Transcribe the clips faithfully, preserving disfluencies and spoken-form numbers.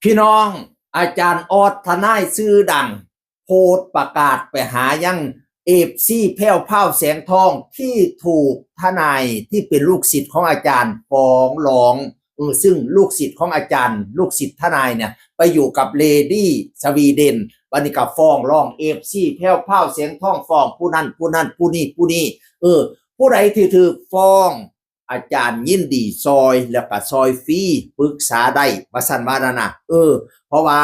พี่น้อง อาจารย์ออดทนายชื่อดัง โพสต์ประกาศไปหายังเอฟซีแพรวพราวแสงทองที่ถูกทนายที่เป็นลูกศิษย์ของอาจารย์ฟ้องร้องเออซึ่งลูกศิษย์ของอาจารย์ ลูกศิษย์ทนายเนี่ยไปอยู่กับเลดี้สวีเดน วันนี้ก็ฟ้องร้องเอฟซีแพรวพราวแสงทองฟ้องผู้นั้นผู้นั้นผู้นี้ผู้นี้เออผู้ใดที่ถืกฟ้อง อาจารย์ยินดีซอยแล้วก็ซอยฟรีปรึกษาได้ว่าซั่นว่านั่นน่ะเออเพราะว่า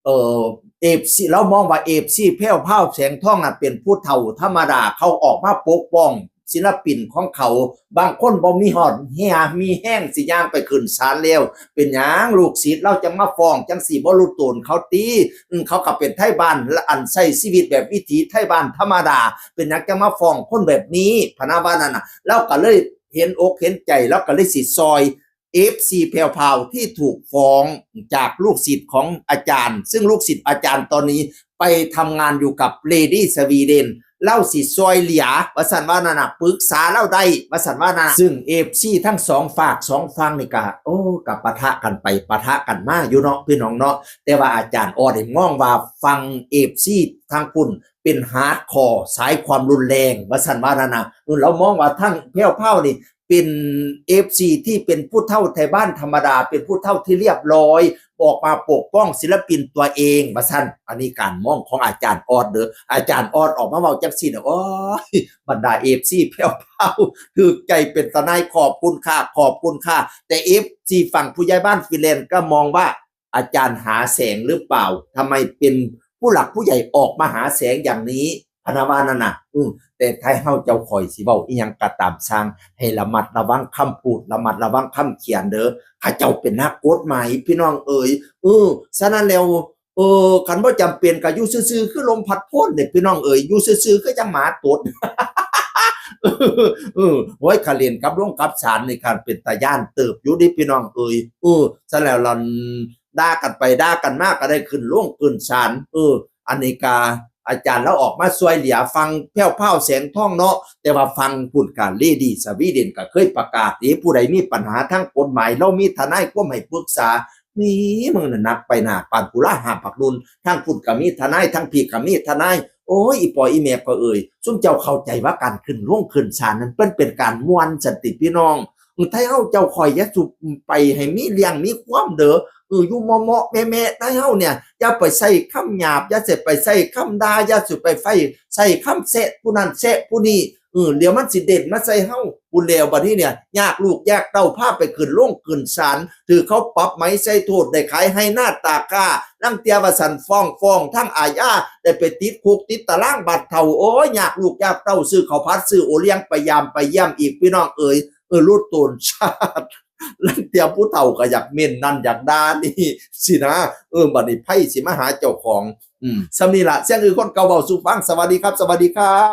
เออเอฟซีเรามองว่าเอฟซีแพรวพราวแสงทองน่ะเป็นผู้เฒ่าธรรมดาเขาออกมาปกป้องศิลปินของเขาบางคนบ่มีฮอดเหี่ยมีแฮงสิย่างไปขึ้นศาลแล้วเป็นหยังลูกศิษย์เราจั่งมาฟ้องจั่งซี้บ่รู้ตนเขาติอืมเขาก็เป็นไทบ้านอันใช้ชีวิตแบบวิถีไทบ้านธรรมดาเป็นหยังจั่งมาฟ้องคนแบบนี้พะนะว่านั่นน่ะ ลาวก็เลยเห็นอกเห็นใจลาวก็เลยสิซอยเอฟซีแพรวพราวที่ถูกฟ้องจากลูกศิษย์ของอาจารย์ ซึ่งลูกศิษย์อาจารย์ตอนนี้ไปทำงานอยู่กับเลดี้สวีเดนลาวสิซอยเหลือว่าซั่นว่านั่นน่ะปรึกษาลาวได้ว่าซั่นว่านั่นน่ะซึ่งเอฟซีทั้งสองฝากสองฝั่งนี่ก็โอ้ก็ปะทะกันไปปะทะกันมาอยู่เนาะพี่น้องเนาะแต่ว่าอาจารย์ออดนี่มองว่าฝั่งเอฟซีทางพุ้นเป็นฮาร์ดคอร์สายความรุนแรงว่าซั่นว่านั่นน่ะเออลาวมองว่าทั้งแพรวพราวนี่ เป็นเอฟซีที่เป็นผู้เฒ่าไทบ้านธรรมดา เป็นผู้เฒ่าที่เรียบร้อย ออกมาปกป้องศิลปินตัวเองว่าซั่นอันนี้การมองของอาจารย์ออดเด้ออาจารย์ออดออกมาเว้าจั่งซี้น่ะโอ๊ยบรรดาเอฟซีแพรวพราวถืกใจเป็นตาหน่ายขอบคุณค่ะขอบคุณค่ะแต่เอฟซีฝั่งผู้ใหญ่บ้านฟินแลนด์ก็มองว่าอาจารย์หาแสงหรือเปล่าทำไมเป็นผู้หลักผู้ใหญ่ออกมาหาแสงอย่างนี้ พะนะว่านั่นน่ะอืมแต่ไทเฮาเจ้าข้อยสิเว้าอีหยังก็ตามซ่างให้ระมัดระวังคำพูดระมัดระวังคำเขียนเด้อเขาเจ้าเป็นนักกฎหมายพี่น้องเอ๋ยเออฉะนั้นแล้วเออคันบ่จำเป็นก็อยู่ซื่อๆคือลมพัดโพนเด้อพี่น้องเอ๋ยอยู่ซื่อๆคือจั่งหมาตดเออโอ้ยคันเล่นกับโรงกับศาลนี่คันเป็นตาย้านเติบอยู่เด้อพี่น้องเอ๋ยเออฉะนั้นแล้วด่ากันไปด่ากันมาก็ได้ขึ้นโรงขึ้นศาลเออ อันนี้กาอาจารย์ลาวออกมาซอยเหลือฝั่งแพรวพราวแสงทองเนาะแต่ว่าฝั่งพุ้นกาเลดี้สวีเดนก็เคยประกาศเด้ผู้ใดมีปัญหาทางกฎหมายลาวมีทนายความให้ปรึกษามีมึงน่ะหนักไปหน้าปานกุลาหาบผักดุลทางพุ้นก็มีทนายทางพี้ก็มีทนายโอ้ยอีปออีแม่ก็เอ่ยซุมเจ้าเข้าใจว่าการขึ้นโรงขึ้นศาลนั้นเปิ้นเป็นการม่วนซั่นติพี่น้อง ไทเฮาเจ้าข้อยอย่าสุไปให้มีเรื่องมีความเด้อเอออยู่เหมาะๆแม่ๆไทเฮาเนี่ยอย่าไปใช้คำหยาบอย่าสิไปใช้คำด่าอย่าสิไปไฟใช้คำแซะผู้นั้นแซะผู้นี้เออเดี๋ยวมันสิเด่นมาใส่เฮาพู้นแล้วบัดนี้เนี่ยยากลูกยากเต้าพาไปขึ้นโรงขึ้นศาลถืกเขาปรับไหมใส่โทษได้ขายไฮ่นาตากข้าลางเทื่อว่าซั่นฟ้องฟ้องทางอาญาได้ไปติดคุกติดตารางบัดเฒ่าโอ้ยยากลูกยากเต้าซื้อข้าวผัดซื้อโอเลี้ยงไปยามไปเยี่ยมอีกพี่น้องเอ๋ย เออรู้ตนชาติ ลังเตียผู้เฒ่าก็อยากเม้นนั่นอยากด่านี่สินะเออบัดนี้ไผสิมาหาเจ้าของอืมส่ำนี้ล่ะเสียงอื่นคนเก่าเว้าสู่ฟังสวัสดีครับ สวัสดีครับ